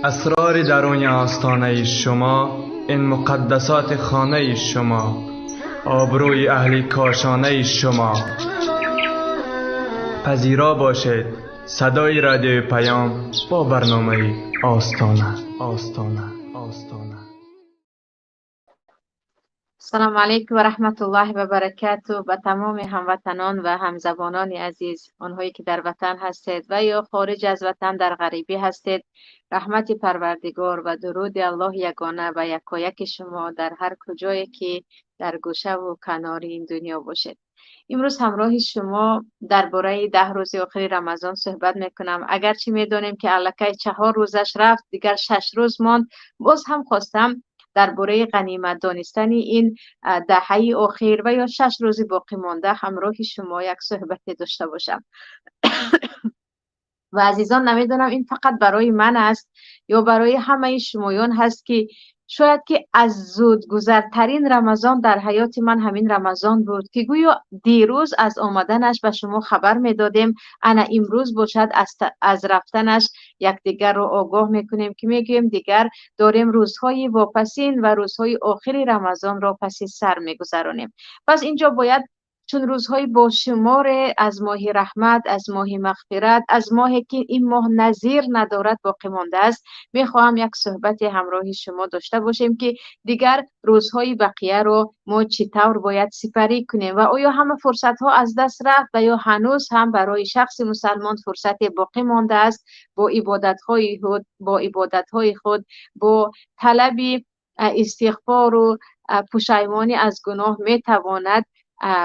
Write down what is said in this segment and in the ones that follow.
اسرار درون آستانه شما، این مقدسات خانه شما، آبروی اهل کاشانه شما. پذیرا باشید صدای رادیوی پیام با برنامه آستانه. آستانه. آستانه. سلام علیکم و رحمت الله و برکاته به تمام هموطنان و همزبانان عزیز، آنهایی که در وطن هستید و یا خارج از وطن در غریبی هستید. رحمت پروردگار و درود الله یگانه و یکایک شما در هر کجایی که در گوشه و کنار این دنیا باشید. امروز همراه شما درباره 10 روز آخر رمضان صحبت میکنم. اگرچه میدانیم که الکی 4 روزش رفت، دیگر 6 روز ماند، باز هم خواستم درباره غنیمت دانستن این دهه آخر و یا 6 روز باقی مانده همراه شما یک صحبت داشته باشم. و عزیزان، نمیدونم این فقط برای من است یا برای همه شمایان هست که شاید که از زود گذرترین رمضان در حیات من همین رمضان بود که گویا دیروز از آمدنش به شما خبر میدادیم، انا امروز باشد از رفتنش یکدیگر رو آگاه میکنیم که میگوییم دیگر داریم روزهای واپسین و روزهای آخری رمضان را پس سر میگذرانیم. پس اینجا باید چون روزهای با شمار از ماه رحمت، از ماه مغفرت، از ماهی که این ماه نظیر ندارد باقی مانده است، میخواهم یک صحبت همراه شما داشته باشیم که دیگر روزهای بقیه رو ما چطور باید سپری کنیم و آیا همه فرصت ها از دست رفت و یا هنوز هم برای شخص مسلمان فرصت باقی مانده است با عبادت های خود، با عبادت های خود، با طلب استغفار و پشیمانی از گناه میتواند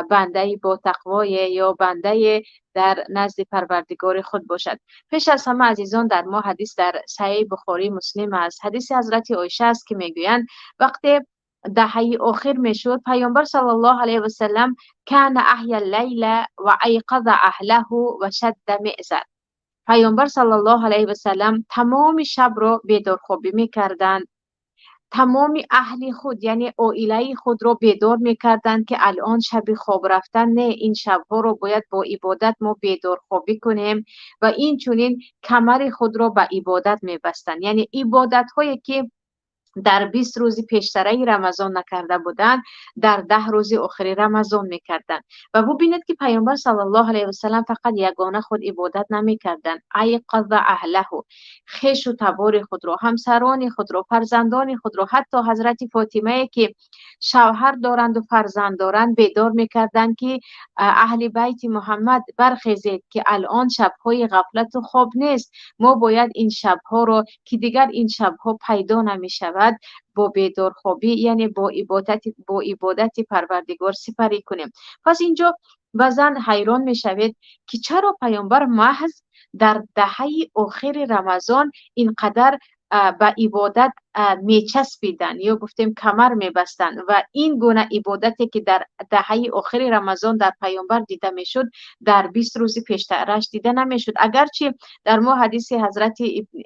بنده با تقوای یا بنده در نزد پروردگار خود باشد. پیش از همه عزیزان، در ما حدیث در صحیح بخاری مسلم است، حدیث حضرت عایشه است که میگویند وقتی دهه آخر میشد پیامبر صلی الله علیه و سلم کان احیا اللیل و ایقظ اهله و شد مئزر. پیامبر صلی الله علیه و سلم تمام شب را بیدار خوابی میکردند، تمام اهل خود یعنی عائله خود را بیدار میکردند که الان شب خواب رفتن نه، این شبها را باید با عبادت ما بیدار خوابی کنیم و این چنین کمر خود را به عبادت میبستند، یعنی عبادت هایی که در 20 روز پیشتره رمضان نکرده بودند در 10 روز آخر رمضان میکردند. و ببینید که پیامبر صلی الله علیه و سلم فقط یگانه خود عبادت نمیکردند، ایقظ اهله، خویش و تبار خود را، همسران خود را، فرزندان خود را، حتی حضرت فاطمه که شوهر دارند و فرزند دارند بیدار میکردند که اهل بیت محمد برخیزید که الان شبهای غفلت و خواب نیست، ما باید این شبها را که دیگر این شبها پیدا نمیشود با بیدارخوابی یعنی با عبادت پروردگار سپری کنیم. پس اینجا بعضا حیران میشوید که چرا پیامبر محض در دهه آخر رمضان اینقدر به عبادت میچسبیدن یا گفتیم کمر میبستن و این گونه عبادتی که در دهه آخر رمضان در پیامبر دیده میشد در 20 روز پیشترش دیده نمیشد. اگرچه در ما حدیث حضرت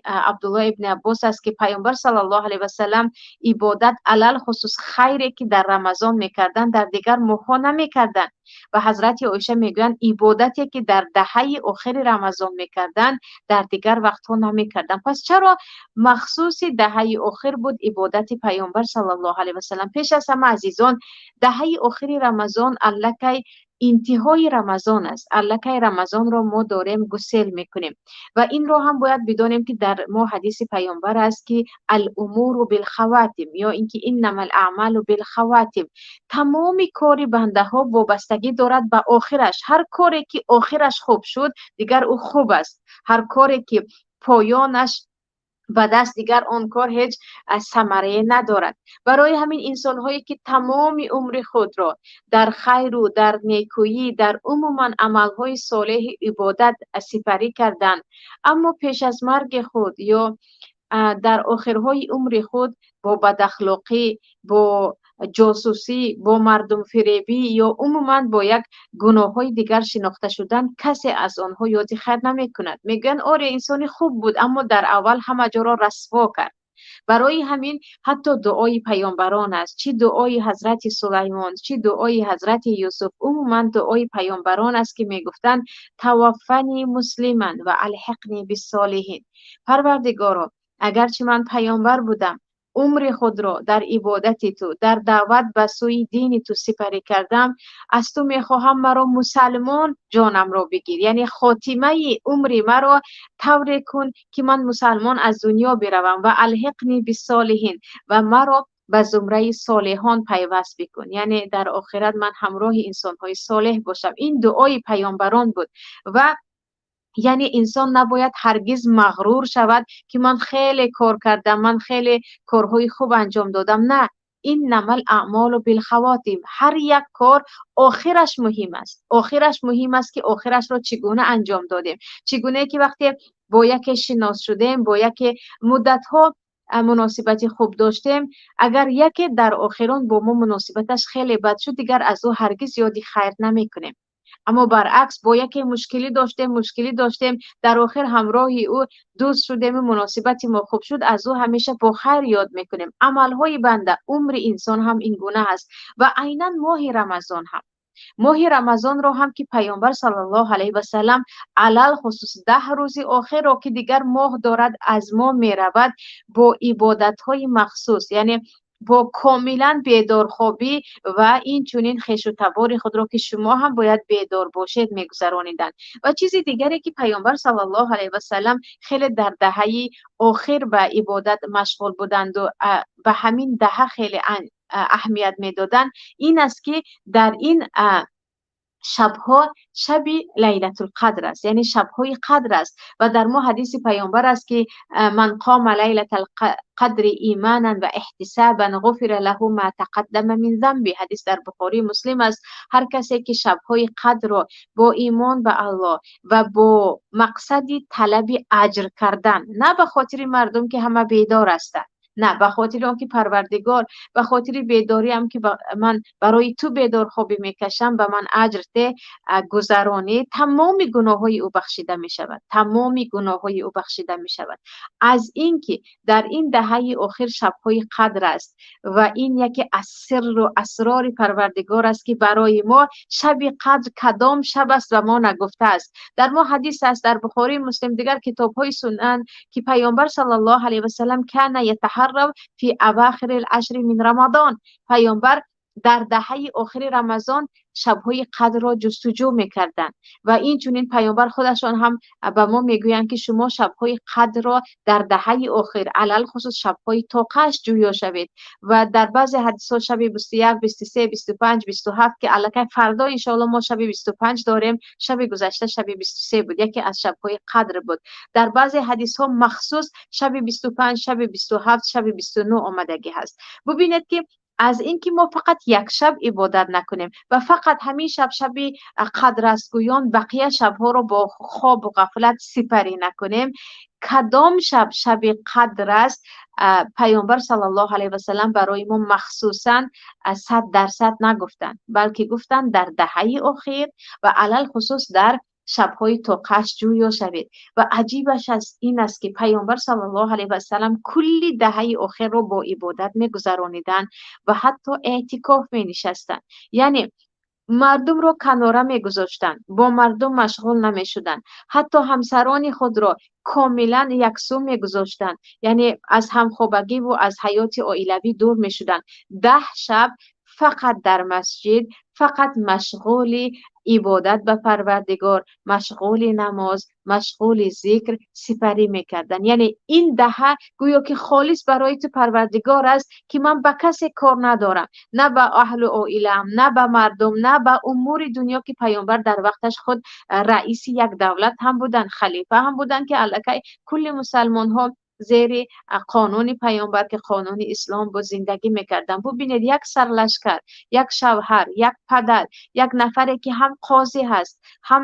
عبدالله ابن عباس است که پیامبر صلی الله علیه و سلم عبادت علل خصوص خیری که در رمضان میکردن در دیگر ماه‌ها نمیکردن و حضرت عایشه میگویند عبادتی که در دهه آخر رمضان میکردن در دیگر وقتها نمیکردن. پس چرا مخصوص دهه آخر بود عبادت پیامبر صلی الله علیه و سلم؟ پیش از همه عزیزان، دهه آخر رمضان الکی انتهای رمضان است، الکی رمضان را ما داریم گسل میکنیم و این را هم باید بدانیم که در ما حدیث پیامبر است که الامور بالخواتم یا اینکه انما الاعمال بالخواتم، تمام کار بنده ها وابستگی دارد به آخرش. هر کاری که آخرش خوب شد دیگر او خوب است، هر کاری که پایانش به دست دیگر آن کار هیچ ثمره ندارد. برای همین انسان هایی که تمام عمر خود را در خیر و در نیکویی در عموما عملهای صالح عبادت سپری کردند، اما پیش از مرگ خود یا در آخرهای عمر خود با بداخلاقی، با جاسوسی، با مردم فریبی یا عموما با یک گناه‌های دیگر شناخته شدن، کسی از آنها یاد خیر نمی‌کند. میگن آره انسان خوب بود اما در اول همه جا را رسوا کرد. برای همین حتی دعای پیامبران است، چی دعای حضرت سلیمان، چی دعای حضرت یوسف، عموما دعای پیامبران است که میگفتند توفنی مسلما و الحقنی بالصالحین. پروردگارا Агарчи ман паёмбар будам, умри худро дар ибодати ту, дар даъват ба сӯи дини ту сипарӣ кардам, аз ту мехоҳам, маро мусалмон ҷонамро бигир, яъне хотимаи умри маро тавре кун, ки ман мусалмон аз дунё биравам, ва алҳиқни биссолиҳин, ва маро ба зумраи солеҳон пайваст бикун, яъне дар охират ман ҳамроҳи инсонҳои солеҳ бошам. Ин дуои паёмбарон буд. Ва яъне инсон набояд ҳаргиз мағрур шавад, ки ман хеле кор кардам, ман хеле корҳои хуб анҷом додам. На, иннамал аъмолу билхавотим. Ҳар як кор охираш муҳим аст. Охираш муҳим аст, ки охирашро чӣ гуна анҷом додем. Чӣ гунае ки вақте бо яке шинос шудем, бо яке муддатҳо муносибати хуб доштем, агар яке дар охирон бо мо муносибаташ хеле бад шуд, дигар аз ӯ ҳаргиз ёди хайр намекунем. Аммо баръакс, бо яке мушкилӣ доштем, дар охир ҳамроҳи ӯ дӯст шудему муносибати мо хуб шуд, аз ӯ ҳамеша бо хайр ёд мекунем. Амалҳои банда, умри инсон ҳам ин гуна аст. Ва айнан моҳи Рамазон ҳам, моҳи Рамазонро ҳам, ки Паёмбар саллаллоҳу алайҳи васалам алалхусус 10 рӯзи охирро, ки дигар моҳ дорад аз мо меравад, бо ибодатҳои махсус, яъне бо комилан бедорхобӣ ва инчунин хешу табори худро, ки шумо ҳам бояд бедор бошед, мегузарониданд. Ва чизи дигаре, ки Паёмбар саллаллоҳу алайҳи васалам хеле дар даҳаи охир ба ибодат машғул буданду ба ҳамин даҳа хеле аҳамият медоданд, ин аст, ки дар ин шабҳо шаби Лайлатулқадр аст, яъне шабҳои қадр аст. Ва дар мо ҳадиси Паёмбар аст, ки ман қома лайлатал қадри иманан ва иҳтисабан ғуфира лаҳу ма тақаддама мин замби. Ҳадис дар Бухорӣ, Муслим аст. Ҳар касе ки шабҳои қадрро бо имон ба Аллоҳ ва бо мақсади талаби аҷр кардан, на ба хотири мардум, ки ҳама бедор ҳастанд, на ба хотири он ки Парвардигор, ба хотири бедориам, ки ман барои ту бедорхобӣ мекашам, ба ман аҷр те, гузаронӣ, тамоми гуноҳҳои ӯ бахшида мешавад, тамоми гуноҳҳои ӯ бахшида мешавад. Аз ин ки дар ин даҳаи охир шабҳои қадр аст ва ин яке аз сирру асрори Парвардигор аст, ки барои мо шаби қадр кадом шаб аст ва мо нагуфтааст. Дар мо ҳадис аст дар Бухорӣ, Муслим, дигар китобҳои сунан, ки Паёмбар саллаллоҳу алайҳи васалам кана ятаҳаррав фи авахири лашри мин Рамадон. Паёмбар дар даҳаи охири Рамазон шабҳои қадрро ҷустуҷӯ мекарданд. Ва инчунин Паёмбар худашон ҳам ба мо мегӯянд, ки шумо шабҳои қадрро дар даҳаи охир, алалхусус шабҳои тоқаш, ҷӯё шавед. Ва дар баъзе ҳадисҳо шаби 21, 23, 25, 27, ки аллакай фардо, иншоалло, мо шаби 25 дорем. Шаби гузашта шаби 23 буд, яке аз шабҳои қадр буд. Дар баъзе ҳадисҳо махсус шаби 25, шаби 27, шаби 29 омадагӣ ҳаст. Бубинед, ки аз ин ки мо фақат як шаб ибодат накунем ва фақат ҳамин шаб шаби қадр аст гӯён, бақия шабҳоро бо хобу ғафлат сипарӣ накунем. Кадом шаб шаби қадр аст, Паёмбар саллаллоҳу алайҳи васалам барои мо махсусан 100% нагуфтанд, балки гуфтанд, дар даҳаи охир ва алалхусус дар шабҳои тоқаш ҷӯё шавед. Ва аҷибаш аз ин аст, ки Паёмбар саллаллоҳу алайҳи васалам кулли даҳаи охирро бо ибодат мегузарониданд ва ҳатто эътикоф менишастанд, яъне мардумро канора мегузоштанд, бо мардум машғул намешуданд, ҳатто ҳамсарони худро комилан яксӯ мегузоштанд, яъне аз ҳамхобагиву аз ҳаёти оилавӣ дур мешуданд. 10 шаб фақат дар масҷид, фақат машғули ибодат ба Парвардигор, машғули намоз, машғули зикр сипарӣ мекарданд. Яъне ин даҳа гӯё ки холис барои ту, Парвардигор, аст, ки ман ба касе кор надорам, на ба аҳлу оилаам, на ба мардум, на ба умури дунё, ки Паёмбар дар вақташ худ раиси як давлат ҳам буданд, халифа ҳам буданд, ки аллакай кулли мусалмонҳо зери қонуни Паёмбар, ки қонуни ислом буд, зиндагӣ мекарданд. Бубинед, як сарлашкар, як шавҳар, як падар, як нафаре, ки ҳам қозӣ ҳаст, ҳам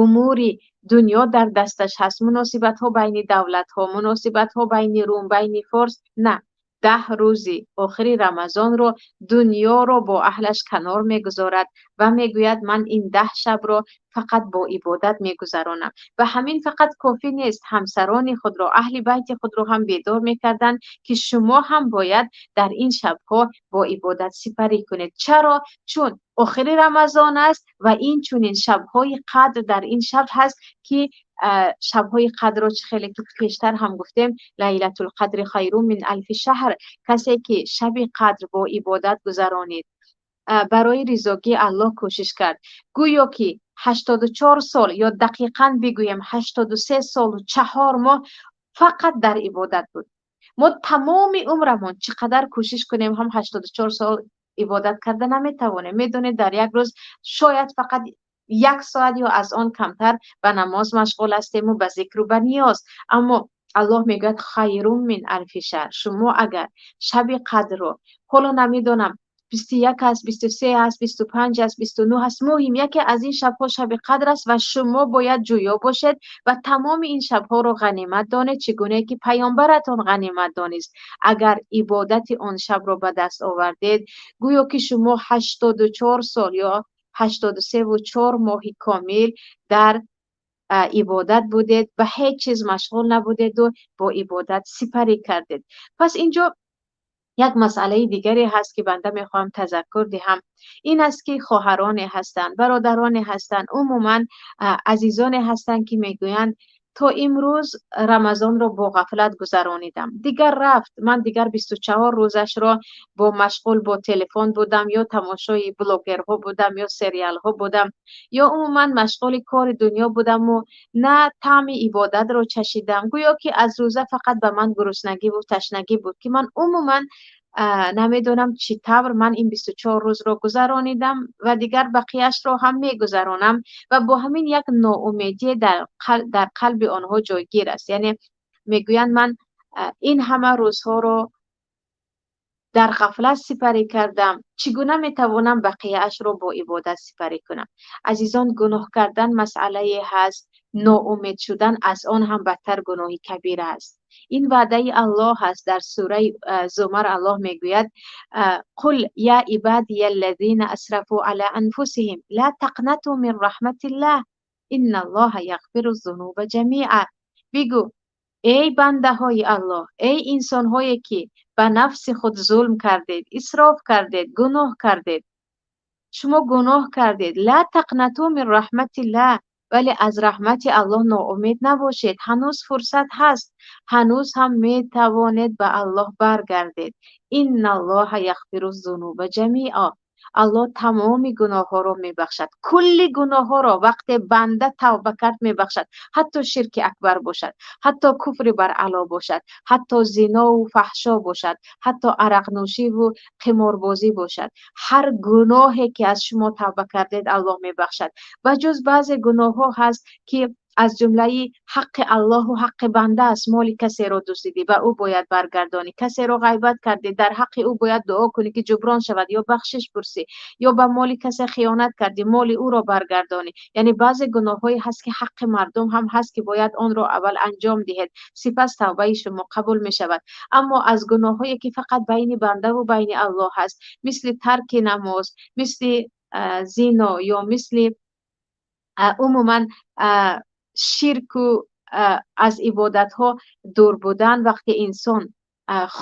умури дунё дар дасташ ҳаст, муносибатҳо байни давлатҳо, муносибатҳо байни Рум, байни Форс, на 10 рӯзи охири Рамазонро дунёро бо аҳлаш канор мегузорад ва мегӯяд: ман ин 10 шабро фақат бо ибодат мегузаронам. Ва ҳамин фақат кофӣ нест, ҳамсарони худро, аҳли байти худро ҳам бедор мекарданд, ки шумо ҳам бояд дар ин шабҳо бо ибодат сипарӣ кунед. Чаро? Чун охири Рамазон аст ва ин чунин шабҳои қадр дар ин шаб ҳаст, ки Шабҳои қадрро чӣ хеле ки пештар ҳам гуфтем, лайлатул қадри хайру мин алфи шаҳр, касе ки шаби қадр бо ибодат гузаронид, барои ризогии Аллоҳ кӯшиш кард, гӯё ки 84 сол ё дақиқан бигӯем 83 солу 4 моҳ фақат дар ибодат буд. Мо тамоми умрамон чӣ қадар кӯшиш кунем ҳам 84 сол ибодат карда наметавонем. Медонед, дар як рӯз шояд фақат як соат ё аз он камтар ба намоз машғул ҳастему ба зикру ба ниёз. Аммо Аллоҳ мегӯяд хайрун мин алфи шаҳр. Шумо агар шаби қадрро, ҳоло намедонам 21 аст, 23 аст, 25 аст, 29 аст, муҳим яке аз ин шабҳо шаби қадр аст ва шумо бояд ҷӯё бошед ва тамоми ин шабҳоро ғанимат донед, чӣ гуна ки паёмбаратон ғанимат донист. Агар ибодати он шабро ба даст овардед, гӯё ки шумо 84 сол ё 83 4 моҳи комил дар ибодат будед, ба ҳеҷ чиз машғул набудеду бо ибодат сипарӣ кардед. Пас инҷо як масъалаи дигаре ҳаст, ки банда мехоҳам тазаккур диҳам. Ин аст, ки хоҳароне ҳастанд, бародароне ҳастанд, умуман азизоне ҳастанд, ки мегӯянд то имрӯз Рамазонро бо ғафлат гузаронидам, дигар рафт, ман дигар 24 рӯзашро бо машғул бо телефон будам, ё тамошои блогерҳо будам, ё сериалҳо будам, ё умуман машғули кори дунё будаму на таъми ибодатро чашидам. Гӯё ки аз рӯза фақат ба ман гуруснагиву ташнагӣ буд, ки ман умуман намедонам чӣ тавр ман ин 24 рӯзро гузаронидам ва дигар бақияшро ҳам мегузаронам. Ва бо ҳамин як ноумедие дар қалби онҳо ҷойгир аст. Яъне мегӯянд ман ин ҳама рӯзҳоро дар ғафлат сипарӣ кардам, чӣ гуна метавонам бақияашро бо ибодат сипарӣ кунам? Азизон, гуноҳ кардан масъалае ҳаст, ноумед шудан аз он ҳам бадтар гуноҳи кабира аст. Ин ваъдаи Аллоҳ аст. Дар сураи Зумар Аллоҳ мегӯяд: қул я ибадия аллазина асрафу ала анфусиҳим ла тақнату мин раҳматиллаҳ инна аллоҳа яғфиру зунуба ҷамиа. Бигӯ: эй бандаҳои Аллоҳ, эй инсонҳое ки ба нафси худ зулм кардед, исроф кардед, гуноҳ кардед, шумо гуноҳ кардед, ла тақнату мин раҳматиллаҳ, вале аз раҳмати Аллоҳ ноумед набошед. Ҳанӯз фурсат ҳаст, ҳанӯз ҳам метавонед ба Аллоҳ баргардед. Инна аллоҳа яғфиру зунуба ҷамиа. Аллоҳ тамоми гуноҳҳоро мебахшад, кулли гуноҳҳоро вақте банда тавба кард мебахшад, ҳатто ширки акбар бошад, ҳатто куфри баръало бошад, ҳатто зинову фаҳшо бошад, ҳатто арақнӯшиву қиморбозӣ бошад. Ҳар гуноҳе ки аз шумо тавба кардед, Аллоҳ мебахшад. Ба ҷуз баъзе гуноҳҳо ҳаст, ки аз ҷумлаи ҳаққи Аллоҳу ҳаққи банда аст. Моли касеро дуздидӣ, ба ӯ бояд баргардонӣ. Касеро ғайбат кардӣ, дар ҳаққи ӯ бояд дуо кунӣ, ки ҷуброн шавад, ё бахшиш пурсӣ, ё ба моли касе хиёнат кардӣ, моли ӯро баргардонӣ. Яъне баъзе гуноҳҳое ҳаст, ки ҳаққи мардум ҳам ҳаст, ки бояд онро аввал анҷом диҳед, сипас тавбаи шумо қабул мешавад. Аммо аз гуноҳҳое ки фақат байни бандаву байни Аллоҳ ҳаст, мисли тарки намоз, мисли зино ё мисли умуман ширку аз ибодатҳо дур будан, вақте инсон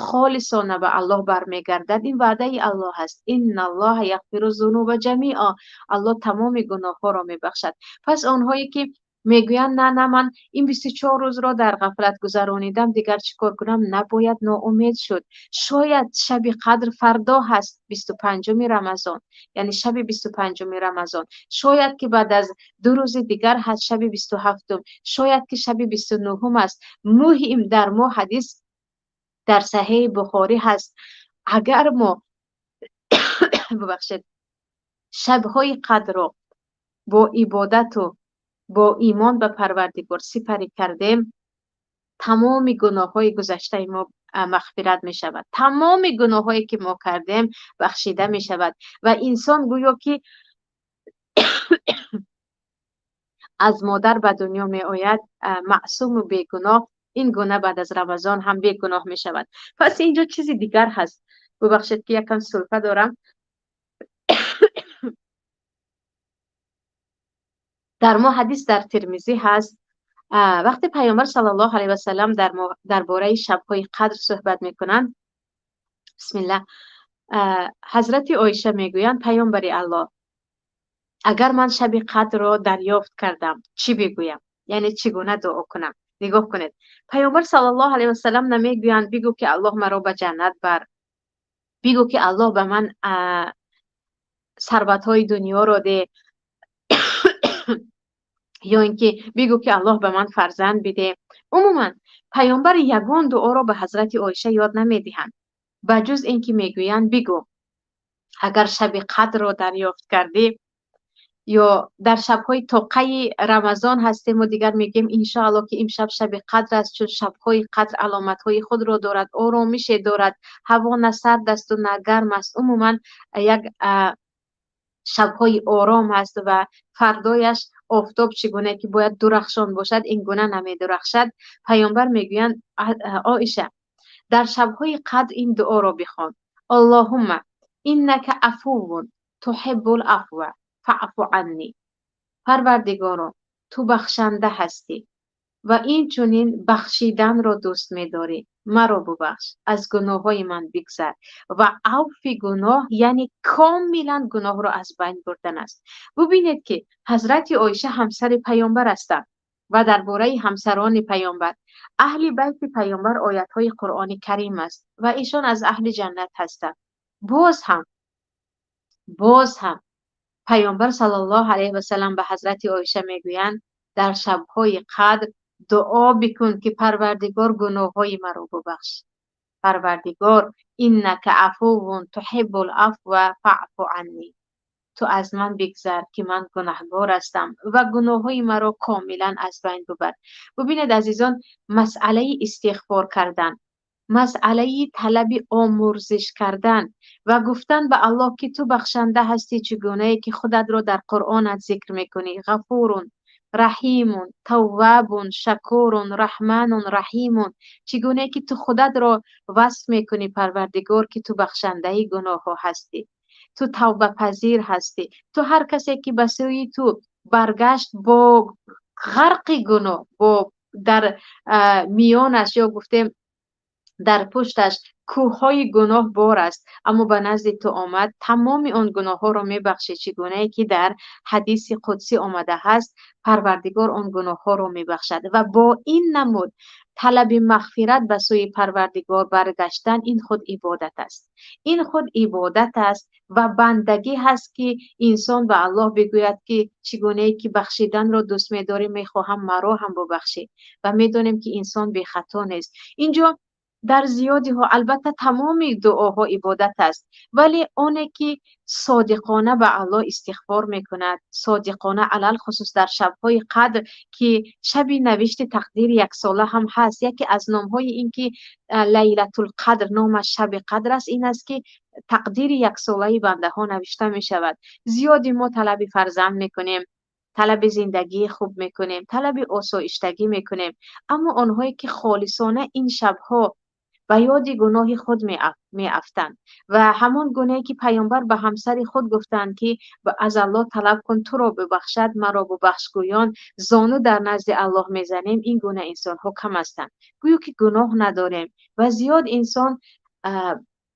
холисона ба Аллоҳ бармегардад, ин ваъдаи Аллоҳ аст: инналлоҳа яғфиру зунуба ҷамиа. Аллоҳ тамоми гуноҳҳоро мебахшад. Пас онҳое ки мегӯянд: на, на, ман ин 24 рӯзро дар ғафлат гузаронидам, дигар чӣ кор кунам? Набояд ноумед шуд. Шояд шаби қадр фардо ҳаст, 25-уми Рамазон, яъне шаби 25-уми Рамазон. Шояд ки баъд аз 2 рӯзи дигар ҳаст, шаби 27-ум, шояд ки шаби 29-ум аст. Муҳим, дар мо ҳадис дар Саҳеҳи Бухорӣ ҳаст: агар мо, бубахшед, шабҳои қадрро бо ибодату бо имон ба Парвардигор сипарӣ кардем, тамоми гуноҳҳои гузаштаи мо мағфират мешавад, тамоми гуноҳҳое ки мо кардем бахшида мешавад ва инсон гӯё ки аз модар ба дунё меояд маъсуму бегуноҳ, ин гуна баъд аз Рамазон ҳам бегуноҳ мешавад. Пас инҷо чизи дигар ҳаст. Бубахшед ки якам сулфа дорам. Дар мо ҳадис дар Тирмизӣ ҳаст. Вақте паёмбар саллаллоҳу алайҳи васаллам дар бораи шабҳои қадр суҳбат мекунанд, бисмиллаҳ, ҳазрати Оиша мегӯянд: паёмбари Аллоҳ, агар ман шаби қадрро дарёфт кардам, чӣ бигӯям? Яъне чӣ гуна дуо кунам? Нигоҳ кунед, Паёмбар саллаллоҳу алайҳи васаллам намегӯянд: бигӯ ки Аллоҳ маро ба ҷаннат бар, бигӯ ки Аллоҳ ба ман сарватҳои дунёро де, ё ин ки бигӯ ки Аллоҳ ба ман фарзанд биде. Умуман, Паёмбар ягон дуоро ба ҳазрати Оиша ёд намедиҳанд, ба ҷуз ин ки мегӯянд: бигӯ, агар шаби қадрро дарёфт кардӣ, ё дар шабҳои тоқаи Рамазон ҳастем ва дигар мегӯем: иншоаллоҳ, ки имшаб шаби қадр аст, чун шабҳои қадр аломатҳои худро дорад, оромише дорад, ҳаво на сард асту на гарм аст, умуман як шабҳои ором аст ва фардояш офтоб чӣ гуна ки бояд дурахшон бошад, ин гуна намедурахшад. Паёмбар мегӯянд: Оиша, дар шабҳои қадр ин дуоро бихон: Аллоҳумма иннака афуввун туҳиббул афва фаъфу анни. Парвардигоро, ту бахшанда ҳастӣ ва инчунин бахшиданро дӯст медорӣ, маро бубахш, аз гуноҳҳои ман бигзар. Ва авфи гуноҳ, яъне комилан гуноҳро аз байн бурдан аст. Бубинед, ки ҳазрати Оиша ҳамсари Паёмбар ҳастанд ва дар бораи ҳамсарони Паёмбар, аҳли байти Паёмбар оятҳои Қуръони Карим аст ва эшон аз аҳли ҷаннат ҳастанд. Боз ҳам Паёмбар саллаллоҳу алайҳи васаллам ба ҳазрати Оиша мегӯянд: дар шабҳои қадр дуо бикун, ки Парвардигор, гуноҳҳои маро бубахш. Парвардигор, иннака афуввун туҳиббул афва фаъфу анни, ту аз ман бигзар, ки ман гунаҳгор ҳастам, ва гуноҳҳои маро комилан аз байн бубар. Бубинед, азизон, масъалаи истиғфор кардан, масъалаи талаби омурзиш кардан ва гуфтан ба Аллоҳ, ки ту бахшанда ҳастӣ, чӣ гунае ки худатро дар Қуръонат зикр мекунӣ: Ғафурун Раҳимун Таввабун Шакурун Раҳманун Раҳимун. Чӣ гунае ки ту худатро васф мекунӣ, Парвардигор, ки ту бахшандаи гуноҳҳо ҳастӣ, ту тавбапазир ҳастӣ, ту ҳар касе ки ба сӯи ту баргашт бо ғарқи гуноҳ, бо дар миёнаш ё гуфтем дар пушташ кӯҳҳои гуноҳ бор аст, аммо ба назди ту омад, тамоми он гуноҳҳоро мебахшӣ. Чӣ гунае ки дар ҳадиси қудсӣ омада ҳаст, Парвардигор он гуноҳҳоро мебахшад. Ва бо ин намуд талаби мағфират ба сӯи Парвардигор баргаштан, ин худ ибодат аст, ин худ ибодат аст ва бандагӣ ҳаст, ки инсон ба Аллоҳ бигӯяд, ки чӣ гунае ки бахшиданро дӯст медорӣ, мехоҳам маро ҳам бубахшӣ. Ва медонем, ки инсон бехато нест. Инҷо дар зиёдиҳо, албатта, тамоми дуоҳо ибодат аст, вале оне ки содиқона ба Аллоҳ истиғфор мекунад, содиқона, алалхусус дар шабҳои қадр, ки шаби навишти тақдири яксола ҳам ҳаст. Яке аз номҳои ин ки Лайлатулқадр номаш шаби қадр аст, ин аст, ки тақдири яксолаи бандаҳо навишта мешавад. Зиёди мо талаби фарзанд мекунем, талаби зиндагии хуб мекунем, талаби осоиштагӣ мекунем, аммо онҳое ки холисона ин шабҳо ба ёди гуноҳи худ меафтанд ва ҳамон гунае ки Паёмбар ба ҳамсари худ гуфтанд, ки аз Аллоҳ талаб кун, туро бубахшад, маро бубахш, гӯён зону дар назди Аллоҳ мезанем, ин гуна инсонҳо кам ҳастанд. Гӯё ки гуноҳ надорем. Ва зиёд инсон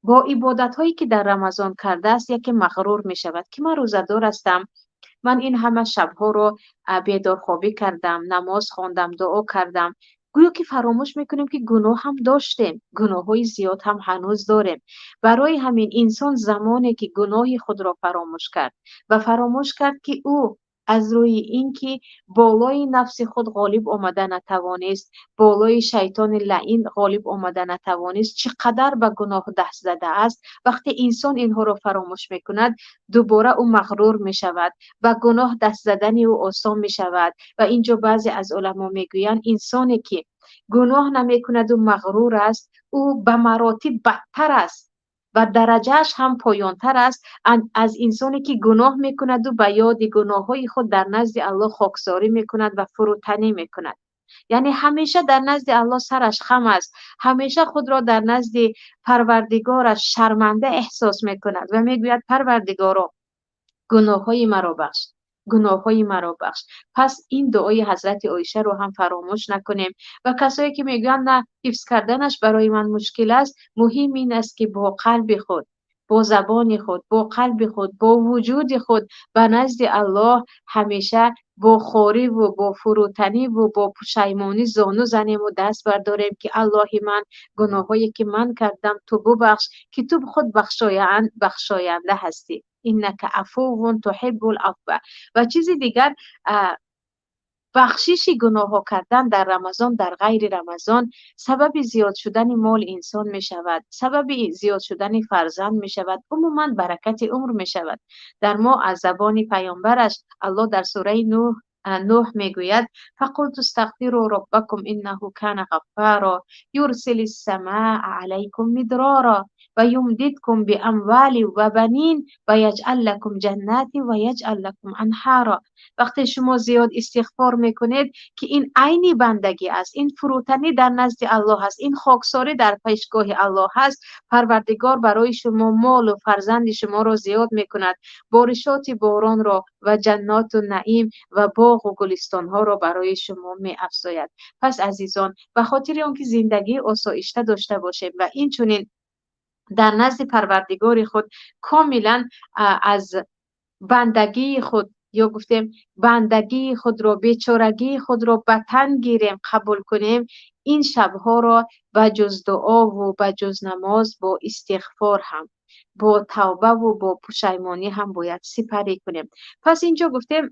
бо ибодатҳое ки дар Рамазон кардааст, яке мағрур мешавад, ки ман рӯзадор ҳастам, ман ин ҳама шабҳоро бедорхобӣ кардам, намоз хондам, дуо кардам. Гӯё ки фаромӯш мекунем, ки гуноҳ ҳам доштем, гуноҳҳои зиёд ҳам ҳанӯз дорем. Барои ҳамин инсон замоне ки гуноҳи худро фаромӯш кард ва фаромӯш кард, ки ӯ аз рӯи ин ки болои нафси худ ғолиб омада натавонист, болои шайтони лаъин ғолиб омада натавонист, чӣ қадар ба гуноҳ даст задааст, вақте инсон инҳоро фаромӯш мекунад, дубора ӯ мағрур мешавад, ба гуноҳ даст задани ӯ осон мешавад. Ва инҷо баъзе аз уламо мегӯянд: инсоне ки гуноҳ намекунаду мағрур аст, ӯ ба маротиб бадтар аст ва дараҷааш ҳам поёнтар аст аз инсоне ки гуноҳ мекунаду ба ёди гуноҳҳои худ дар назди Аллоҳ хоксорӣ мекунад ва фурӯтанӣ мекунад, яъне ҳамеша дар назди Аллоҳ сараш хам аст, ҳамеша худро дар назди Парвардигораш шарманда эҳсос мекунад ва мегӯяд: Парвардигоро, гуноҳҳои маро бахш, гуноҳҳои маро бахш. Пас ин дуои ҳазрати Оишаро ҳам фаромӯш накунем. Ва касое ки мегӯянд: на, ҳифз карданаш барои ман мушкил аст, муҳим ин аст, ки бо қалби худ бо забони худ, бо қалби худ, бо вуҷуди худ ба назди Аллоҳ ҳамеша бо хорӣ ва бо фурӯтанӣ ва бо пушаймонӣ зону занем ва даст бардорем, ки Аллоҳи ман, гуноҳҳое ки ман кардам ту бубахш, ки ту худ бахшоянда ҳастӣ. Иннака афуввун туҳиббул афва. Ва чизи дигар, бахшиши гуноҳҳо кардан дар Рамазон, дар ғайри Рамазон сабаби зиёд шудани моли инсон мешавад, сабаби зиёд шудани фарзанд мешавад, умуман баракати умр мешавад. Дар мо аз забони паёмбараш Аллоҳ дар сураи Нӯҳ мегӯяд: фақулту астағфиру роббакум иннаҳу кана ғаффаро юрсилис самаа алайкум мидроро ва юмдидкум биамвали ва банин ва яҷъал лакум ҷаннатин ва яҷъал лакум анҳаро. Вақте шумо зиёд истиғфор мекунед, ки ин айни бандагӣ аст, ин фурӯтанӣ дар назди Аллоҳ аст, ин хоксорӣ дар пешгоҳи Аллоҳ аст, Парвардигор барои шумо молу фарзанди шуморо зиёд мекунад, боришоти боронро ва ҷанноту наим ва боғу гулистонҳоро барои шумо меафзояд. Пас азизон, ба хотири он ки зиндагии осоишта дошта бошем ва инчунин дар назди Парвардигори худ комилан аз бандагии худ, ё гуфтем бандагии худро, бечорагии худро ба тан гирем, қабул кунем, ин шабҳоро ба ҷуз дуову ба ҷуз намоз бо истиғфор ҳам, бо тавбаву бо пушаймонӣ ҳам бояд сипарӣ кунем. Пас инҷо гуфтем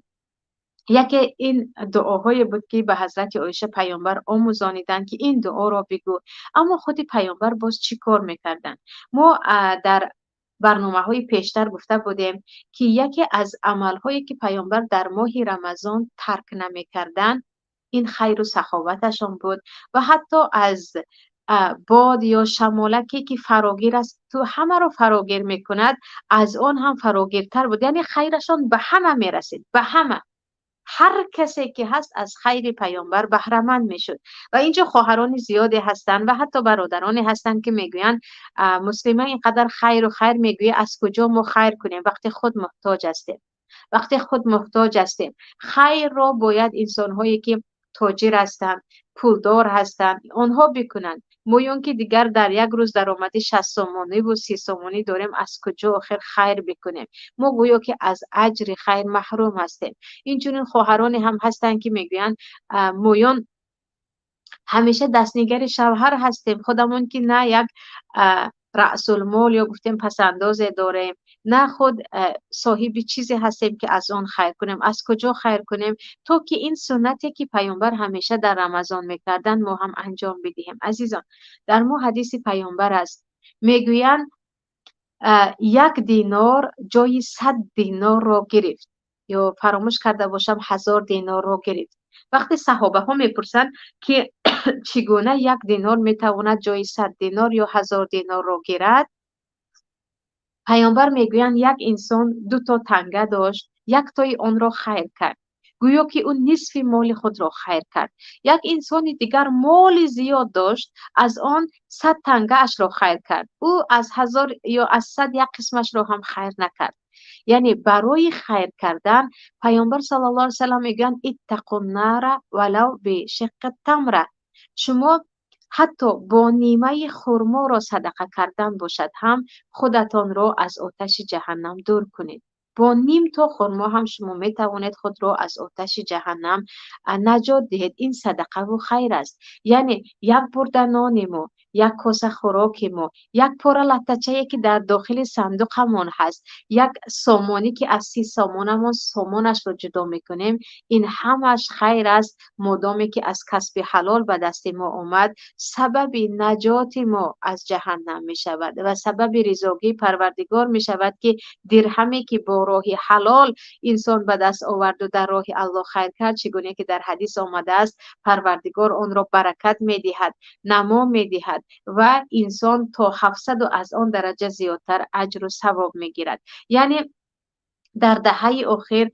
яке ин дуоҳое буд, ки ба ҳазрати Оиша паёмбар омӯзониданд, ки ин дуоро бигӯ. Аммо худи паёмбар боз чӣ кор мекарданд? Мо дар барномаҳои пештар гуфта будем, ки яке аз амалҳое ки паёмбар дар моҳи Рамазон тарк намекарданд, ин хайру саховаташон буд ва ҳатто аз бод ё шамолаке ки фарогир аст, ту ҳамаро фарогир мекунад, аз он ҳам фарогиртар буд. Яъне хайрашон ба ҳама мерасид, ба ҳама. Ҳар касе ки ҳаст аз хайри паёмбар баҳраманд мешуд. Ва инҷо хоҳарони зиёде ҳастанд ва ҳатто бародароне ҳастанд, ки мегӯянд: муслима, инқадар хайру хайр мегӯӣ, аз куҷо мо хайр кунем, вақте худ муҳтоҷ ҳастем? Вақте худ муҳтоҷ ҳастем. Хайрро бояд инсонҳое ки тоҷир ҳастанд, пулдор ҳастанд, онҳо бикунанд. Мо ё ки дигар дар як рӯз даромади 60 сомониву 30 сомонӣ дорем, аз куҷо охир хайр бикунем? Мо гӯё ки аз аҷри хайр маҳрум ҳастем. Инчунин хоҳароне ҳам ҳастанд, ки мегӯянд: моён ҳамеша дастнигари шавҳар ҳастем, худамон ки на як раъсулмол ё гуфтем пасандозе дорем, на худ соҳиби чизе ҳастем, ки аз он хайр кунем. Аз куҷо хайр кунем, то ки ин суннате ки паёмбар ҳамеша дар Рамазон мекарданд, мо ҳам анҷом бидиҳем? Азизон, дар мо ҳадиси паёмбар аст, мегӯянд: як динор ҷои 100 динорро гирифт, ё фаромӯш карда бошам, 1000 динорро гирифт. Вақте саҳобаҳо мепурсанд, ки чӣ гуна як динор метавонад ҷои 100 динор ё 1000 динорро гирад, паёмбар мегӯянд: як инсон ду то танга дошт, яктои онро хайр кард, гӯё ки ӯ нисфи моли худро хайр кард. Як инсони дигар моли зиёд дошт, аз он 100 тангаашро хайр кард, ӯ аз 1000 ё аз 100 як қисмашро ҳам хайр накард. Яъне барои хайр кардан паёмбар саллаллоҳу алайҳи васаллам мегӯянд: иттақун нара валав бишиққи тамра. Шумо ҳатто бо нимаи хурморо садақа кардан бошад ҳам, худатонро аз оташи ҷаҳаннам дур кунед. Бо ним то хурмо ҳам шумо метавонед худро аз оташи ҷаҳаннам наҷот диҳед. Ин садақаву хайр аст. Яъне як бурда нони мо, як коса хӯроки мо, як пора латтачае, ки дар дохили сандуқамон ҳаст, як сомонӣ, ки аз 30 сомонамон сомонашро ҷудо мекунем, ин ҳамааш хайр аст. Модоме ки аз касби ҳалол ба дасти мо омад, сабаби наҷоти мо аз ҷаҳаннам мешавад ва сабаби ризогии Парвардигор мешавад, ки дирҳаме ки бо роҳи ҳалол инсон ба даст оварду дар роҳи Аллоҳ хайр кард, чӣ гуна ки дар ҳадис омадааст, Парвардигор онро баракат медиҳад, намо медиҳад ва инсон то 700 аз он дараҷа зиёдтар аҷру савоб мегирад. Яъне дар даҳаи охир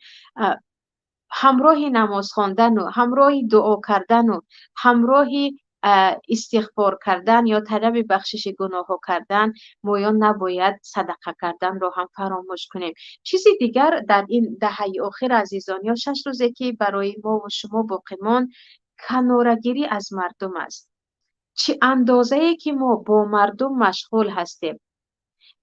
ҳамроҳи намоз хондану ҳамроҳи дуо кардану ҳамроҳи истиғфор кардан ё талаби бахшиши гуноҳҳо кардан, моён набояд садақа карданро ҳам фаромӯш кунем. Чизи дигар дар ин даҳаи охир, азизон, ё 6 рӯзе ки барои мову шумо боқӣ монд, канорагирӣ аз мардум аст. Чӣ андозае ки мо бо мардум машғул ҳастем,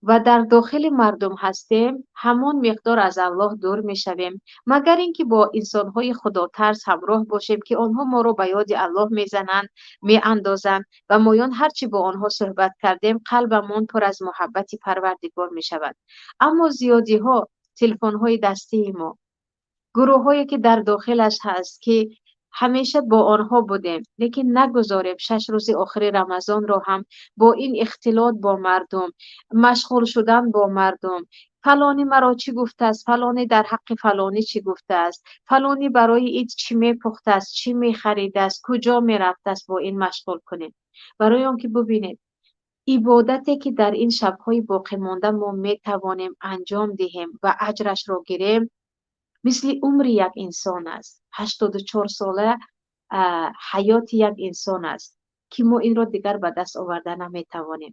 ва дар дохили мардум ҳастем, ҳамон миқдор аз Аллоҳ дур мешавем, магар ин ки бо инсонҳои худотарс ҳамроҳ бошем, ки онҳо моро ба ёди Аллоҳ мезананд, меандозанд ва моён ҳарчи бо онҳо суҳбат кардем, қалбамон пур аз муҳаббати Парвардигор мешавад. Аммо зиёдиҳо телефонҳои дастии мо, гурӯҳҳое ки дар дохилаш ҳаст, ки ҳамеша бо онҳо будем, лекин нагузорем 6 рӯзи охири Рамазонро ҳам бо ин ихтилот бо мардум, машғул шудан бо мардум, фалонӣ маро чӣ гуфтааст, фалонӣ дар ҳаққи фалонӣ чӣ гуфтааст, фалонӣ барои ид чӣ мепухтааст, чӣ мехаридааст, куҷо мерафтааст, бо ин машғул кунем. Барои он ки бубинед, ибодате ки дар ин шабҳои боқимонда мо метавонем анҷом диҳем ва аҷрашро гирем, мисли умри як инсон аст. 84 сола ҳаёти як инсон аст, ки мо инро дигар ба даст оварда наметавонем.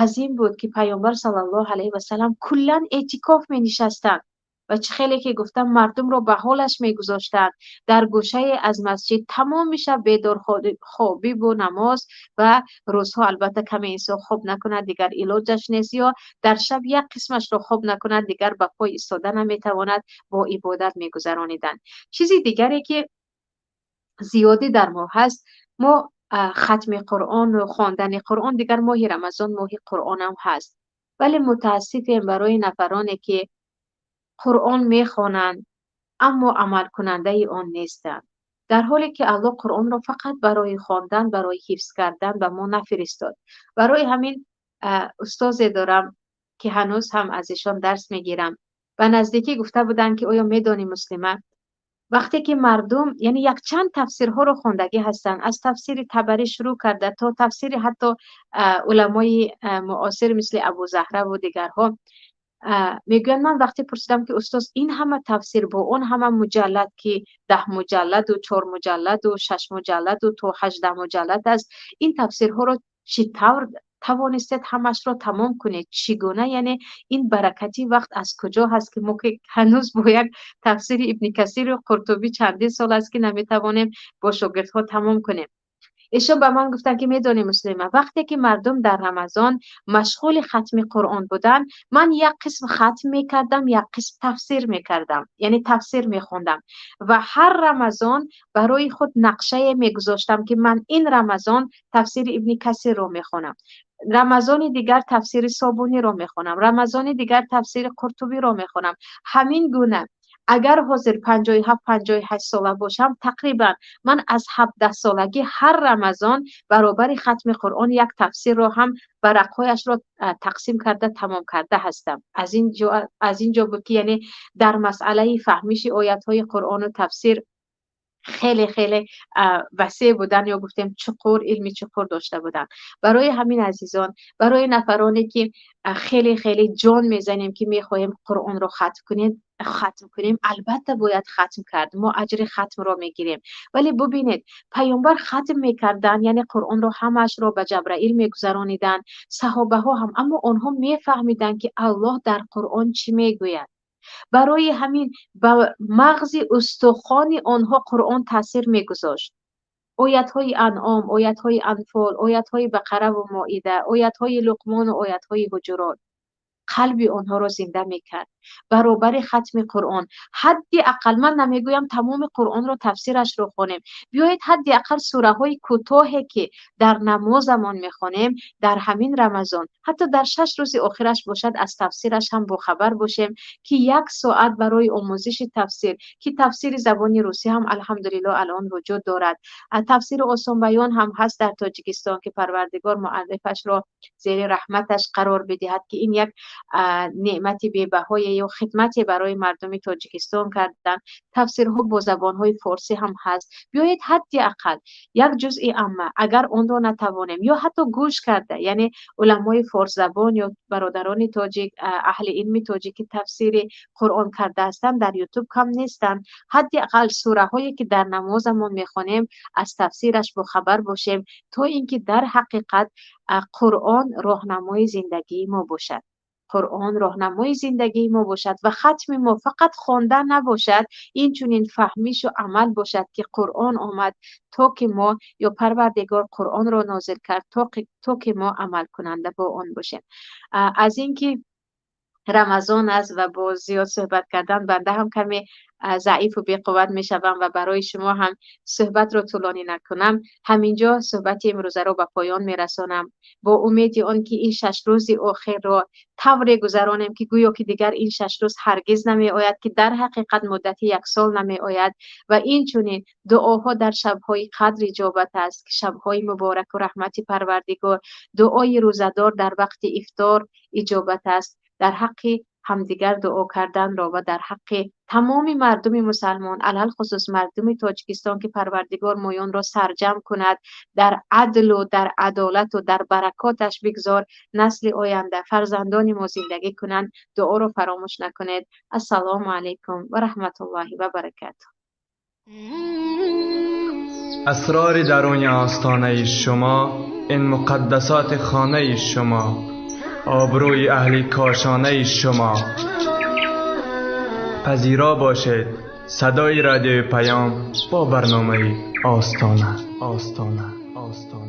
Аз ин буд ки Паёмбар саллаллоҳу алайҳи васаллам куллан эътикоф менишастанд ва чӣ хеле ки гуфтам, мардумро ба ҳолаш мегузоштанд. Дар гӯшае аз масҷид тамоми шаб бедорхобиву намоз ва рӯзҳо албатта каме инсон хоб накунад, дигар илоҷаш нест, ё дар шаб як қисмашро хоб накунад, дигар ба пой истода наметавонад, бо ибодат мегузарониданд. Чизи дигаре ки зиёдӣ дар мо ҳаст, мо хатми Қуръону хондани Қуръон, дигар моҳи Рамазон моҳи Қуръонам ҳаст, вале мутаассифем барои нафароне ки Қуръон мехонанд, аммо амалкунандаи он нестанд. Дар ҳоле ки Аллоҳ Қуръонро фақат барои хондан, барои ҳифз кардан ба мо нафиристод. Барои ҳамин устозе дорам ки ҳанӯз ҳам аз ишон дарс мегирам. Ба наздикӣ гуфта буданд, ки оё медонӣ, Муслима, вақте ки мардум, яъне якчанд тафсирҳоро хондагӣ ҳастанд, аз тафсири Табарӣ шурӯъ карда то тафсири ҳатто уламои муосир мисли Абу Заҳраву дигарҳо, мегӯянд, ман вақте пурсидам, ки устоз, ин ҳама тафсир бо он ҳама муҷаллад, ки 10 муҷалладу 4 муҷалладу 6 муҷалладу то 18 муҷаллад аст, ин тафсирҳоро чӣ тавр тавонистед ҳамашро тамом кунед? Чӣ гуна, яъне ин баракати вақт аз куҷо ҳаст, ки мо ки ҳанӯз бо як тафсири Ибни Касиру Қуртубӣ чандин сол аст, ки наметавонем бо шогирдҳо тамом кунем? Эшон ба ман гуфтанд, ки медонӣ, Муслима, вақте ки мардум дар Рамазон машғули хатми Қуръон буданд, ман як қисм хатм мекардам, як қисм тафсир мекардам, яъне тафсир мехондам ва ҳар Рамазон барои худ нақшае мегузоштам, ки ман ин Рамазон тафсири Ибни Касирро мехонам, Рамазони дигар тафсири Собуниро мехонам, Рамазони дигар тафсири Қуртубиро мехонам. Ҳамин гуна агар ҳозир 57, 58 сола бошам, тақрибан ман аз 17 солагӣ ҳар Рамазон баробари хатми Қуръон як тафсирро ҳам варақҳояшро тақсим карда тамом карда ҳастам. Аз ин ҷо буд, ки яъне дар масъалаи фаҳмиши оятҳои Қуръону тафсир хеле хеле васеъ будан, ё гуфтем чуқур, илми чуқур дошта буданд. Барои ҳамин, азизон, барои нафароне ки хеле хеле ҷон мезанем, ки мехоҳем Қуръонро хатм кунем, хатм кунем, албатта бояд хатм кард, мо аҷри хатмро мегирем. Вале бубинед, Паёмбар хатм мекарданд, яъне Қуръонро ҳамаашро ба Ҷабраил мегузарониданд, саҳобаҳо ҳам, аммо онҳо мефаҳмиданд, ки Аллоҳ дар Қуръон чӣ мегӯяд. Барои ҳамин ба мағзи устухони онҳо Қуръон таъсир мегузошт. Оятҳои Анъом, оятҳои Анфол, оятҳои Бақараву Моида, оятҳои Луқмону оятҳои Ҳуҷурот қалби онҳоро зинда мекард. Баробари хатми Қуръон ҳадди ақал, ман намегӯям тамоми Қуръонро тафсирашро хонем, биёед ҳадди ақал сураҳои кӯтоҳе ки дар намозамон мехонем, дар ҳамин Рамазон ҳатто дар 6 рӯзи охираш бошад, аз тафсираш ҳам бохабар бошем, ки як соат барои омӯзиши тафсир, ки тафсири забони русӣ ҳам, алҳамдулилло, алон вуҷуд дорад, тафсири осонбаён ҳам ҳаст дар Тоҷикистон, ки Парвардигор муаллифашро зери раҳматаш қарор бидиҳад, ки ин як неъмати бебаҳое ё хидмате барои мардуми Тоҷикистон карданд. Тафсирҳо бо забонҳои форсӣ ҳам ҳаст. Биёед ҳадди ақал як ҷузъи амма, агар онро натавонем, ё ҳатто гӯш карда, яъне уламои форсзабон ё бародарони тоҷик, аҳли илми тоҷик, ки тафсири Қуръон карда ҳастанд, дар Ютуб кам нестанд, ҳадди ақал сураҳое ки дар намозамон мехонем, аз тафсираш бохабар бошем, то ин ки дар ҳақиқат Қуръон роҳнамои зиндагии мо бошад. Қуръон роҳнамои зиндагии мо бошад ва хатми мо фақат хондан набошад, инчунин фаҳмишу амал бошад, ки Қуръон омад то ки мо, ё Парвардигор Қуръонро нозил кард то ки мо амалкунанда бо он бошем. Аз ин ки Рамазон аст ва бо зиёд суҳбат кардан банда ҳам каме заифу беқувват мешавам ва барои шумо ҳам суҳбатро тӯлонӣ накунам, ҳаминҷо суҳбати имрӯзаро ба поён мерасонам, бо умеди он ки ин 6 рӯзи охирро тавре гузаронем, ки гӯё ки дигар ин 6 рӯз ҳаргиз намеояд, ки дар ҳақиқат муддати 1 сол намеояд. Ва инчунин дуоҳо дар шабҳои қадр иҷобат аст, ки шабҳои мубораку раҳмати Парвардигор, дуои рӯзадор дар вақти ифтор иҷобат аст. Дар ҳаққи ҳамдигар дуо карданро ва дар ҳаққи тамоми мардуми мусалмон, алалхусус мардуми Тоҷикистон, ки Парвардигор моёнро сарҷам кунад, дар адлу дар адолату дар баракоташ бигзор насли оянда, фарзандони мо зиндагӣ кунанд. Дуоро фаромӯш накунед. Ассалому алайкум ва раҳматуллоҳи ва баракатуҳ. Асрори даруни остонаи шумо, ин муқаддасоти хонаи шумо, обрӯи аҳли кошонаи шумо. Пазиро бошед садои радиои Паём бо барномаи Остона, Остона, Остона.